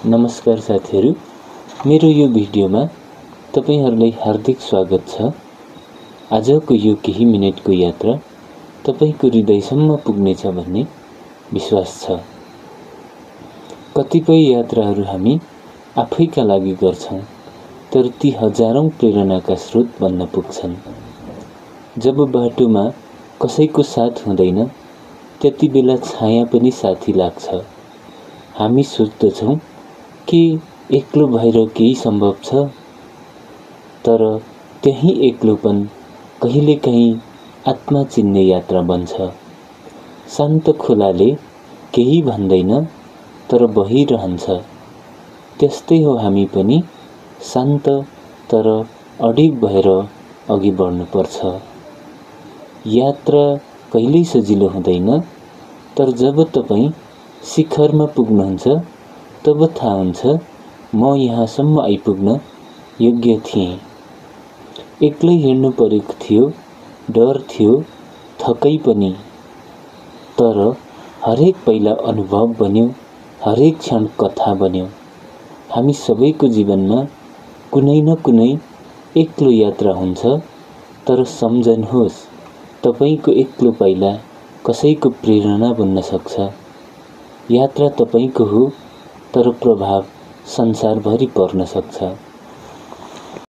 नमस्कार साथीहरू, मेरो यो भिडियोमा तपाईहरुलाई हार्दिक स्वागत छ। आजको यो केही मिनेटको यात्रा तपाईको हृदयसम्म पुग्नेछ भन्ने विश्वास छ। कतिपय यात्राहरू हामी आफैका लागि गर्छौं, तर ती हजारौं प्रेरणाका स्रोत बन्न पुग्छन्। जब बाटोमा कसैको साथ हुँदैन, त्यतिबेला छाया पनि साथी लाग्छ। हामी सोच्दछौं कि एक्लो भएर केही सम्भव छ, तर त्यही एक्लोपन कहिलेकाहीँ आत्मा चिन्ने यात्रा बन्छ। शान्त खोलाले केही भन्दैन, तर बहिरहन्छ। त्यस्तै हो हामी पनि शान्त तर अडिग भएर अघि बढ्नुपर्छ। यात्रा कहिल्यै सजिलो हुँदैन, तर जब तपाई शिखरमा पुग्नुहुन्छ तब थाहा हुन्छ म यहाँसम्म आइपुग्न योग्य थिएँ। एक्लै हिँड्नु परेको थियो, डर थियो, थकाइ पनि, तर हरेक पाइला अनुभव बन्यो, हरेक क्षण कथा बन्यो। हामी सबैको जीवनमा कुनै न कुनै एक्लो यात्रा हुन्छ, तर सम्झनुहोस् तपाईको एक्लो पाइला कसैको प्रेरणा बन्न सक्छ। यात्रा तपाईको हो, तर प्रभाव संसारभरि पर्न सक्छ।